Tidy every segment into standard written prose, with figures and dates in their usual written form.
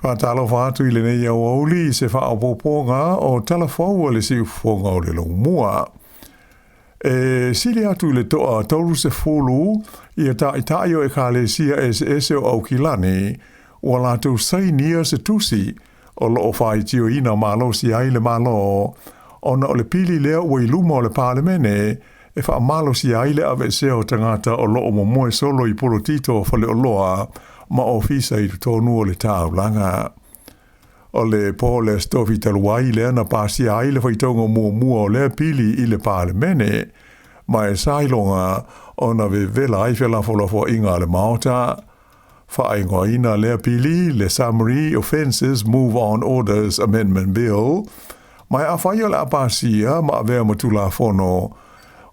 Faatalofa atu i lenei aoauli i se faaopoopoga o tala fou a le siufofoga o le Lomua. E sili atu i le toa 30 ia ta'ita'i o ekalesia eseese o Aukilani ua latou sainia se tusi o loo faitioina malosi ai le Malo ona o le pili lea ua i luma o le Palemene e faamalosia ai le aveesea o tagata o loo momoe solo i polotito o faleoloa ma ofisa i totonu o le taulaga. O le po le Aso Tofi talu ai lea na pasia ai le faitauga muamua o lea pili i le Palemene, ma e sa iloga ona vevela ai felafolafoaiga a le Maota. Faaigoaina lea pili le Summary Offences Move On Orders Amendment Bill, ma e afai o le a pasia ma avea ma Tulafono,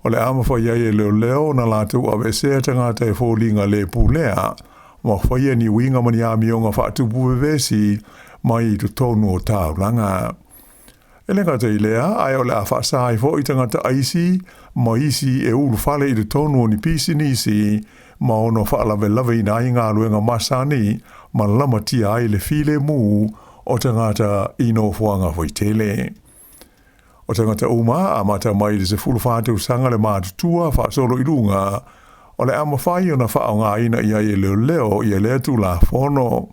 o le a mafai ai e leoleo ona latou aveesea tagata e foliga le pulea ma faia ni uiga ma ni amioga faatupu vevesi mai i totonu o taulaga. E le gata i lea, ae o le a faasa ai foi tagata aisi ma isi e ulufale i totonu o ni pisinisi ma ono faalavelaveina ai galuega masani ma lamatia ai le filemu o tagata i nofoaga faitele. O tagata uma amata mai i le 14 tausaga le matutua faasolo i luga, o le a mafai ona faaaogaina i ai e leoleo ia lea Tulafono.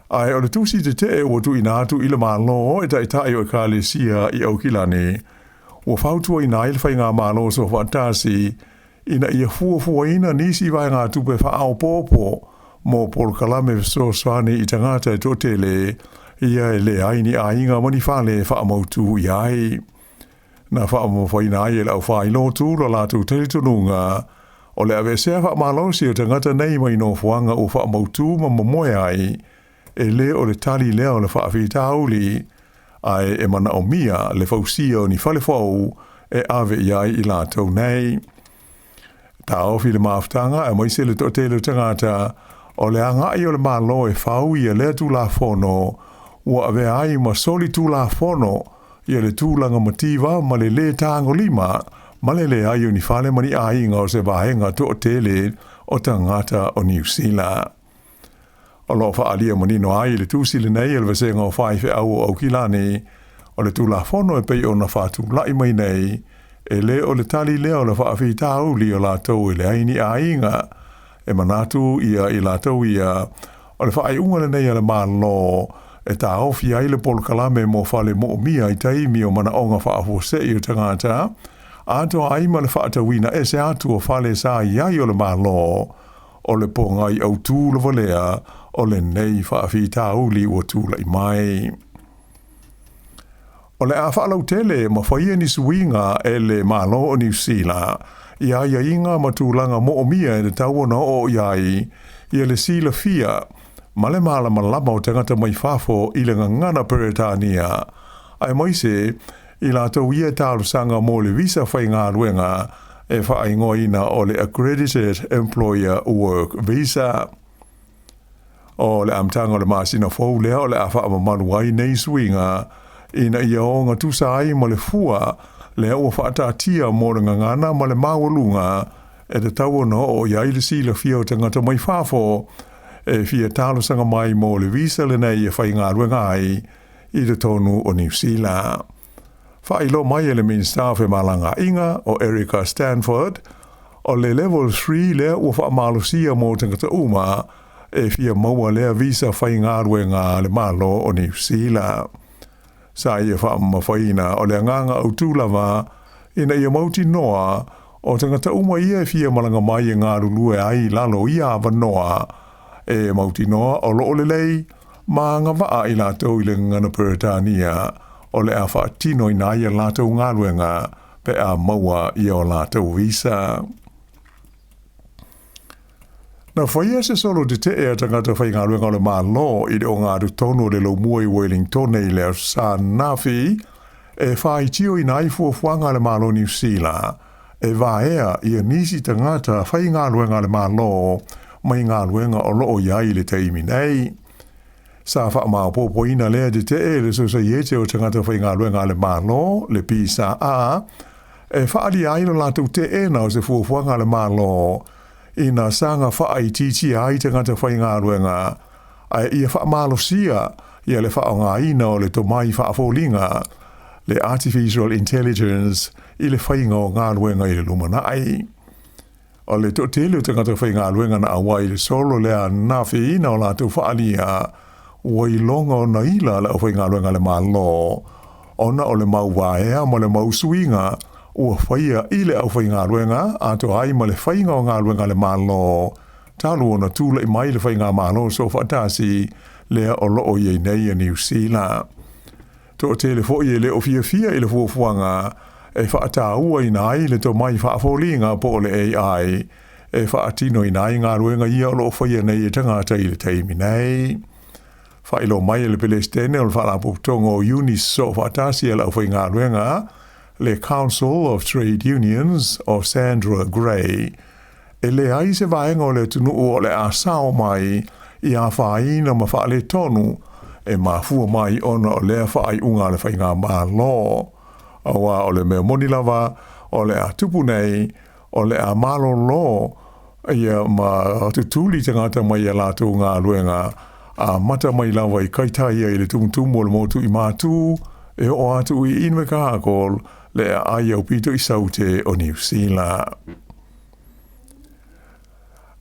Ae o le tusi tetee ua tuuina atu i le Malo e ta'ita'i o ekalesia i Aukilani, ua fautuaina ai le faigamalo soofaatasi ina ia fuafuaina nisi vaegatupe faaopoopo mo polokalame fesoasoani i tagata e toatele ia e leai ni aiga ma ni fale e faamautu i ai. Na faamamafaina ai e le aufailotu lo latou talitonuga o le aveesea faamalosi o tagata nei mai nofoaga ua faamautu ma momoe ai, e le o le tali lea o le faafitauli, ae e manaomia le fausia o ni fale fou e ave i ai i latou nei. Taofi le mafutaga aemaise le toatele o tagata o le agai o le Malo e fau ia lea Tulafono ua avea ai ma soli Tulafono ia le tulaga mativa ma le lē tagolima ma le leai o ni fale ma ni aiga o se vaega toatele o tagata o Niu Sila. O loo faaalia manino ai i le tusi lenei e le Vasega o Faifeau o Aukilani, o le Tulafono e pei ona faatula'i mai nei, e lē o le tali lea o le faafitauli o latou e leai ni aiga. E manatu ia i latou ia, o le faaiuga lenei a le Malo e taofi ai le polokalame mo fale moomia i taimi o manaoga faafuasei o tagata, atoa ai ma le faatauina ese atu o fale sa i ai o le Malo, o le pogai autū lava lea o lenei faafitauli ua tula'i mai. O le a faalautele ma faia ni suiga e le Malo o Niu Sila i aiaiga ma tulaga moomia e tatau ona oo i ai ia le silafia ma le malamalama o tagata mai fafo i le gagana Peretania, aemaise i latou ia e talosaga mo le visa faigaluega e faaigoaina o le Accredited Employer Work Visa. O le amataga o le masina fou lea o le a faamamalu ai nei suiga ina ia ogatusa ai ma le fua lea ua faataatia mo le gagana ma le maualuga e tatau ona oo i ai le silafia o tagata mai fafo e fia talosaga mai mo le visa lenei e faigaluega ai i totonu o Niu Sila. Faailoa mai e le Minisita o Femalagaaiga o Erica Stanford, o le Level 3 lea ua faamalosia mo tagata uma e fia maua lea visa faigaluega a le Malo o Niu Sila. Sa ia faamamafaina o le agaga autū lava ina ia mautinoa o tagata uma ia e fia malaga mai e galulue ai i lalo o ia avanoa e mautinoa o loo lelei ma agavaa i latou i le gagana Peretania o le a faatinoina ai a latou galuega pe a maua ia o latou visa. Na faia se solo tetee a tagata faigaluega o le Malo i le ogatotonu o le Lomua i Wellingtone i le Aso Sa ananafi e faitioina ai fuafuaga a le Malo o Niu Sila e vaea ia nisi tagata faigaluega a le Malo mai galuega o loo i ai i le taimi nei. Sa faamaopoopoina lea tetee e le Sosaiete o Tagata Faigaluega a le Malo, le PSA, e faaalia ai lo latou teena o se fuafuaga a le Malo ina saga faaitiitia ai tagata faigaluega. Ae ia faamalosia ia le faaaogaina o le tomai faafoliga, le artificial intelligence, i le faiga o galuega i le lumanai. O le toatele o tagata faigaluega na auai i le solo lea ananafi na o latou faaalia ua iloga ona ila le aufaigaluega a le Malo ona o le mau vaea ma le mau suiga ua faia i le aufaigaluega atoa ai ma le faiga o galuega a le Malo talu ona tulai mai le faigamalo soofaatasi lea o lo o i ai nei a Niu Sila. Toatele foi e le o fiafia i le fuafuaga e faatauaina ai le tomai faafoliga po o le AI e faatinoina ai galuega ia o lo o faia nei e tagata i le taimi nei. Faailoa mai e le Pelesitene o le Faalapotopotoga o Iuni Soofaatasi a le Aufaigaluega, le Council of Trade Unions o Sandra Gray, e leai se vaega o le atunuu o le a sao mai i afaina ma faaletonu e mafua mai ona o lea faaiuga a le faigamalo. Aua o le mea moni lava o le a tupu nei, o le a malolo ia ma tutuli tagata mai a latou galuega, amata mai lava i Kaitaia i le tumutumu o le motu i Matū, e oo atu i Invercargill, le aai aupito i Saute o Niu Sila.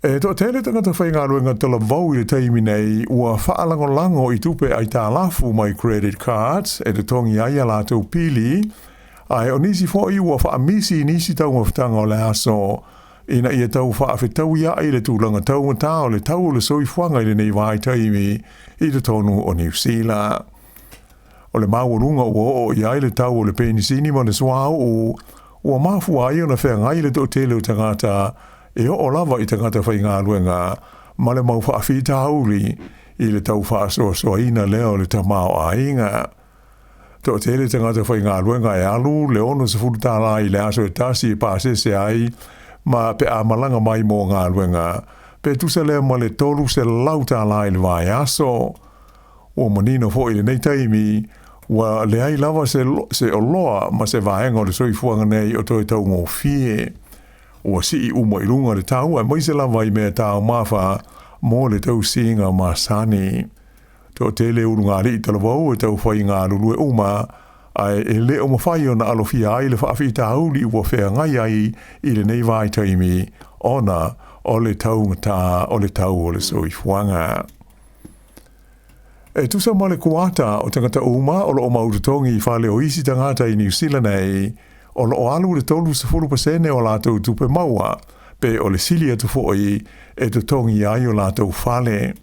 E toatele tagata faigaluega talavou i le taimi nei ua faalagolago i tupe aitalafu mai credit cards e totogi ai a latou pili, ae o nisi foi ua faamisi i nisi taumafataga o le aso ina ia tau faafetauiaʻi le tulaga taugata o le tau o le soifuaga i lenei vaitaimi i totonu o Niu Sila. O le maualuga ua oo i ai le tau o le penisini ma le suauu, ua mafua ai ona feagai le toatele o tagata e oo lava i tagata faigaluega ma le mau faafitauli i le tau faasoasoaina lea o le tamaoaiga. Toatele tagata faigaluega e alu le $60 i le aso e tasi e pasese ai ma pe a malaga mai mo galuega, pe tusa lea ma le $300 i le vaiaso. Ua manino foi i lenei taimi, ua leai lava se, se oloa ma se vaega o le soifuaga nei o toe taugofie. Ua sii uma i luga le tau aemaise lava i mea taumafa mo le tausiga masani. Toatele ulugalii talavou e tau fai galulue uma, ae e le o mafai ona alofia ai le faafitauli ua feagai ai i lenei vaitaimi ona o le taugata o le tau o le soifuaga. E tusa ma le kuata o tagata uma o lo o mau totogi i fale o isi tagata i Niu Sila nei, o lo o alu le 30% o latou tupe maua, pe o le sili atu foi e totogi ai o latou fale.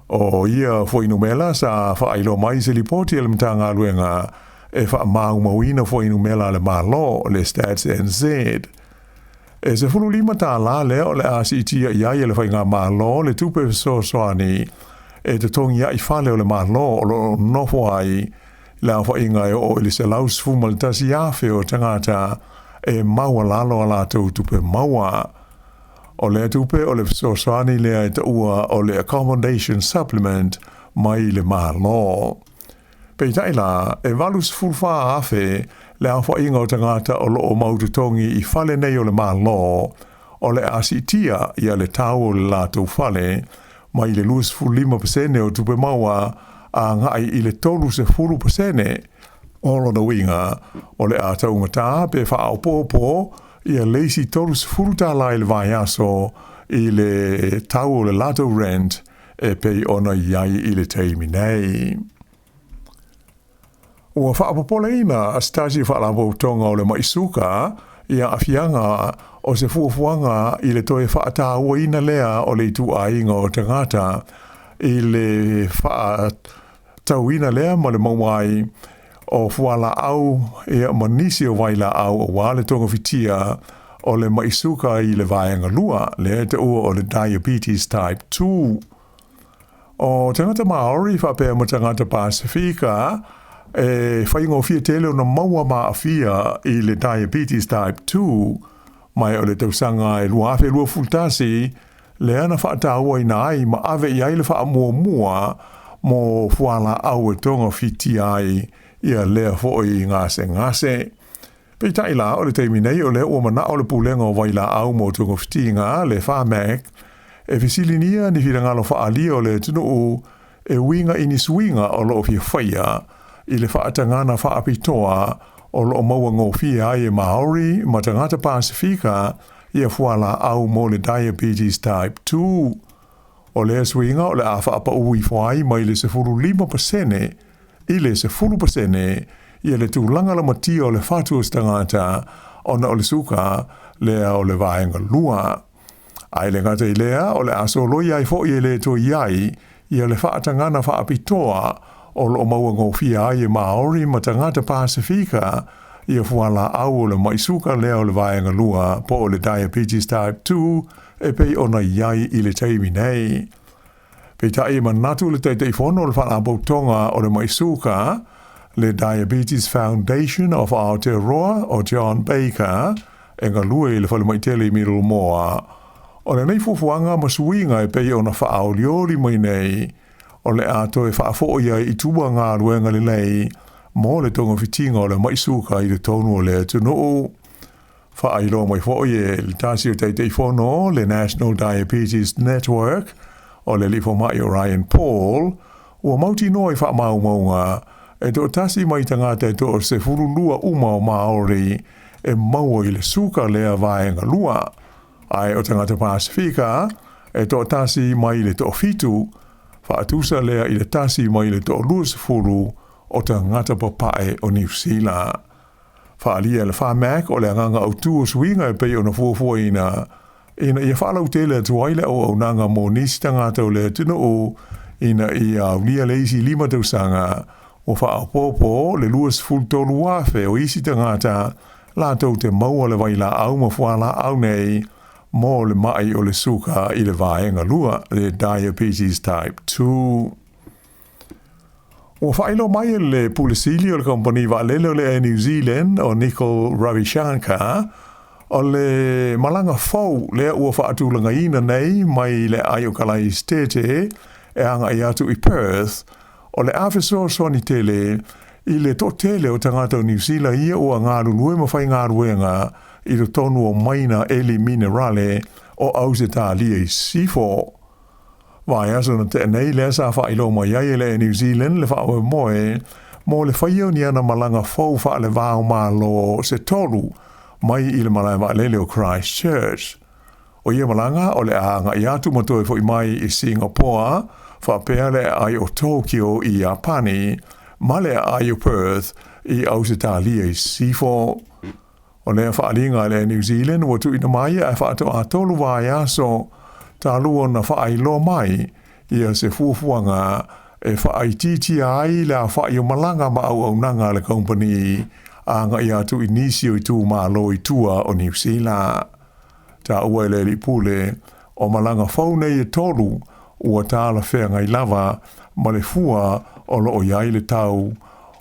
O ia fuainumera sa faailoa mai i se lipoti a le Matagaluega e faamaumauina fuainumera a le Malo, le Stats NZ. E $15 lea o le a siitia i ai e le Faigamalo le tupe fesoasoani e totogi ai fale o le Malo o lo o nofo ai le aofaiga e oo i le 111,000 o tagata e maualalo a latou tupe maua. O lea tupe o le fesoasoani lea e taua o le Accommodation Supplement mai le Malo. Peitai la, e 84,000 le aofaiga o tagata o lo o mau totogi i fale nei o le Malo, o le a siitia ia le tau o le latou fale mai le 25% o tupe maua agai i le 30%. O lona uiga, o le a taugata pe faaopoopo ia le isi $30 i le vaiaso i le tau o le latou rent e pei ona i ai i le taimi nei. Ua faapopoleina se tasi o faalapotopotoga o le mai suka i aafiaga o se fuafuaga i le toe faatauaina lea o le ituaiga o tagata i le faatauina lea ma le maua ai o fualaau ia ma nisi o vailaau aua le togafitia o le mai suka i le vaega lua, lea e taua o le diabetes type 2. O tagata Māori faapea ma tagata Pasifika e faigofie tele ona maua ma aafia i le diabetes type 2, ma o le tausaga e 2021 lea na faatauaina ai ma ave i ai le faamuamua mo fualaau e togafitia ai ia lea foi gasegase. Peitai la, o le taimi nei o lea ua manao le Pulega o Vailaau mo Togafitiga, le Pharmac, e fesiligia ni finagalo faaalia o le atunuu e uiga i ni suiga o loo fia faia i le faatagana faapitoa o loo maua gofie ai e Maori ma tagata Pasifika ia fualaau mo le diabetes type 2. O lea suiga o le a faapauu ifo ai mai le 15% i le 10% ia le tulaga lamatia o le fatu o se tagata ona o le suka lea o le vaega 2. Ae le gata i lea, o le a soloia ai foi e le toe i ai ia le faatagana faapitoa o loo maua gofie ai e Maori ma tagata Pasifika ia fualaau o le mai suka lea o le vaega 2 po o le diabetes type 2 e pei ona i ai i le taimi nei. Peitai e manatu le Taitaifono o le Faalapotopotoga o le Mai Suka, le Diabetes Foundation of Aotearoa o John Baker, e galue i le falemai tele i Middlemore, o lenei fuafuaga ma suiga e pei ona faaolioli mai nei, o le a toe faafoi ai i tua galuega lelei mo le togafitiga o le mai suka i totonu o le atunuu. Faailoa mai foi e le tasi o Taitaifono le National Diabetes Network o le alii fomai o Ryan Paul, ua mautinoa i faamaumauga e toatasi mai tagata e 12 uma o Maori e maua i le suka lea vaega 2, ae o tagata Pasifika e toatasi mai le 7, faatusa lea i le 1 mai le 20 o tagata papae o Niu Sila. Faaalia e le Pharmac o le agaga autū o suiga e pei ona fuafuaina ina ia faalautele atu ai le auaunaga mo nisi tagata o le atunuu ina ia aulia le isi 5 tausaga ua faaopoopo le 23,000 o isi tagata latou te maua le vailaau ma fualaau nei mo le mai o le suka i le vaega 2, le diabetes type 2. Ua faailoa mai e le Pule Sili o le Kamupani Vaalele o le Air New Zealand o Nicole Ravishankar o le malaga fou lea ua faatulagaina nei mai le aai o Kalaesetete e agai atu i Perth, o le a fesoasoani tele i le toatele o tagata o Niu Sila ia ua galulue ma faigaluega i totonu o maina eli minerale o Ausetalia i Sisifo. Vaiaso na tea nei lea sa faailoa mai ai e le Air New Zealand le faamoemoe mo le faia o ni ana malaga fou faaleva o Malo se tolu mai i le malae vaalele o Christchurch. O ia malaga o le a agai atu ma toe foi mai i Singapore, faapea le aai o Tokyo i Iapani, ma le aai o Perth i Ausetalia i Sisifo. O lea faaaliga a le Air New Zealand ua tuuina mai ae faatoa 3 vaiaso talu ona faailoa mai ia se fuafuaga e faaitiitia ai le aofai o malaga ma auaunaga a le kamupani agai atu i nisi o itumalo i tua o Niu Sila. Taua e le alii pule o malaga fou nei e 3 ua talafeagai lava ma le fua o loo i ai le tau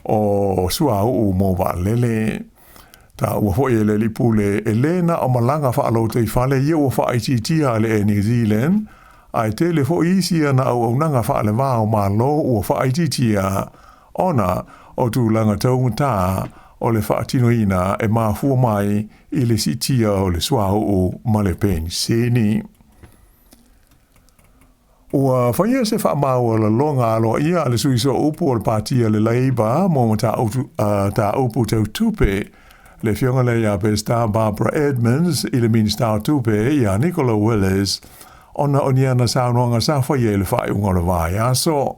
o suauu mo vaalele. Taua foi e le alii pule e lē na o malaga faalotoifale ia ua faaitiitia a le Air New Zealand, ae tele foi isi ana auaunaga faaleva o Malo ua faaitiitia ona o tulaga taugata o le faatinoina e mafua mai i le siitia o le suauu ma le penisini. Ua faia se faamaualaloga aloaia a le sui sooupu o le Patia le Labour mo mataupu tau tupe, le afioga lea ia Pesita Barbara Edmonds i le Minista o Tupe ia Nicola Willis, ona o ni ana saunoaga sa faia i le faaiuga o le vaiaso.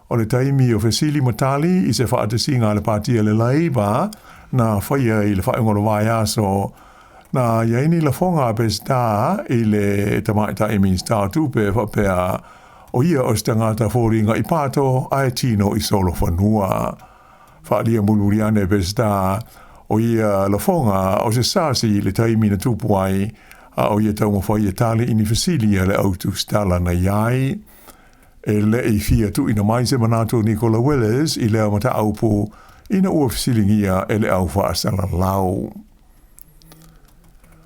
O le taimi o fesili ma tali i se faatasiga a le Patia le Labour na faia i le faaiuga o le vaiaso, na i ai ni lafoga a Pesita i le tamaitai Minista o Tupe faapea o ia o se tagata foliga i pato ae tino i solofanua. Faaalia mulimuli ane e Pesita o ia lafoga o se sasi i le taimi na tupu ai, a o ia taumafai e tali i ni fesili a le autusitala na i ai. E le i fia tuuina mai se manatu o Nicola Willis i lea mataupu ina ua fesiligia e le au faasalalau.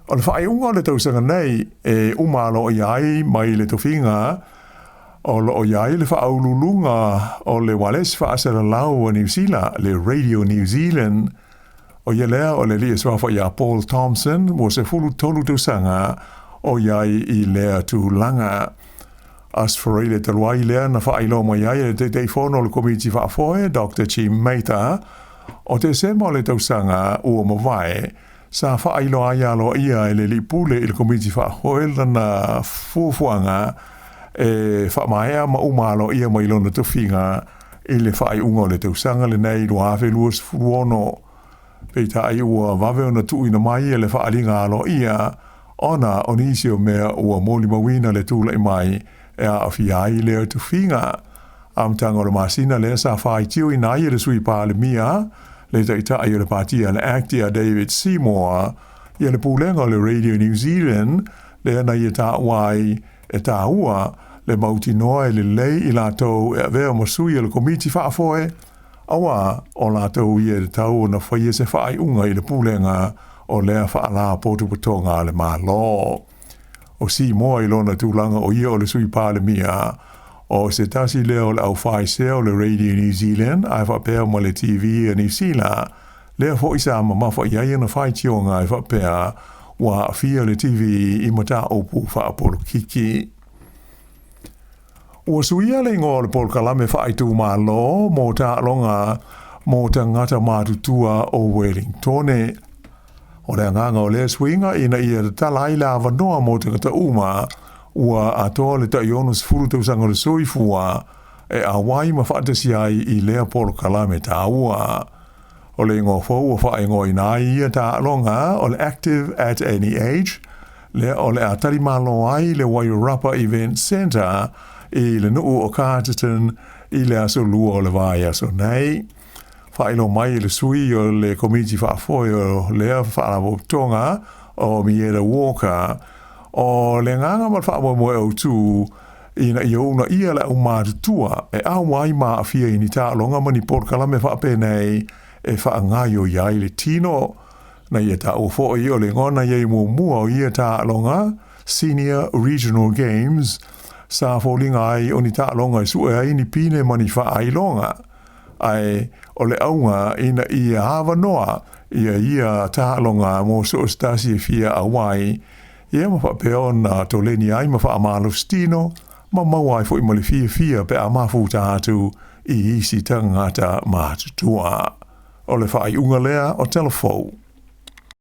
O le faaiuga o le tausaga nei e uma aloaia ai mai le tofiga o loo i ai le faauluuluga o le ualesi faasalalau a Niu Sila, le Radio New Zealand, o ia lea o le alii e suafa ia Paul Thompson ua 13 tausaga o i ai i lea tulaga. Aso Faraile talu ai lea na faailoa mai ai e le Taitaifono o le Komiti Faafoe, Doctor Jim Mather, o Tesema o le tausaga ua mavae, sa faailoa ai aloaia e le Alii Pule i le Komiti Faafoe lana fuafuaga e faamaea ma uma aloaia mai lona tofiga i le faaiuga o le tausaga lenei 2026. Peitai ua vave ona tuuina mai e le faaaliga aloaia ona o nisi o mea ua molimauina le tulai mai e aafia ai lea tofiga. Amataga o le masina lea sa faitioina ai e le Sui Palemia, le Taitai o le Pati a le Act ia David Seymour, ia le Pulega o le Radio New Zealand, lea na ia taua ai e taua le mautinoa e lelei i latou e avea ma sui o le Komiti Faafoe, auā o latou ia e tatau ona faia se faaiuga i le pulega o lea Faalapotopotoga a le Malo. O Seymour i lona tulaga o ia o le Sui Palemia, o se tasi lea o le aufaesea o le Radio New Zealand ae faapea ma le TV a Niu Sila, lea foi sa mamafa i ai ana faitioga e faapea ua aafia le TV i mataupu faapolokiki. Ua suia le igoa o le polokalame faaitumalo mo taaloga mo tagata matutua o Wellingtone. O le agaga o lea suiga ina ia tatala ai le avanoa mo tagata uma ua atoa le tai 60 tausaga o le soifua e auai ma faatasi ai i lea polokalame taua. O le igoa fou ua faaigoaina ai ia taaloga o le Active at Any Age, lea o le a talimalo ai le Wairarapa Event Centre i le nuu o Carterton i le aso Lua o le vaiaso nei. Faailoa mai e le sui o le Komiti Faafoe o lea Faalapotopotoga o Mieda Walker, o le agaga ma le faamoemoe autu ina ia uunaia le aumatutua e auai ma aafia i ni taaloga ma ni polokalame faapenei e faagaoioi ai le tino. Na ia taua foi o le igoa na i ai muamua o ia taaloga, Senior Regional Games, sa foliga ai o ni taaloga e sue ai ni pine ma ni faailoga, ae o le auga ina ia avanoa ia ia taaloga mo so o se tasi e fia auai, ia ma faapea ona toleni ai ma faamalosi tino, ma maua ai foi ma le fiafia pe a mafuta atu i isi tagata matutua. O le faaiuga lea o Tala Fou.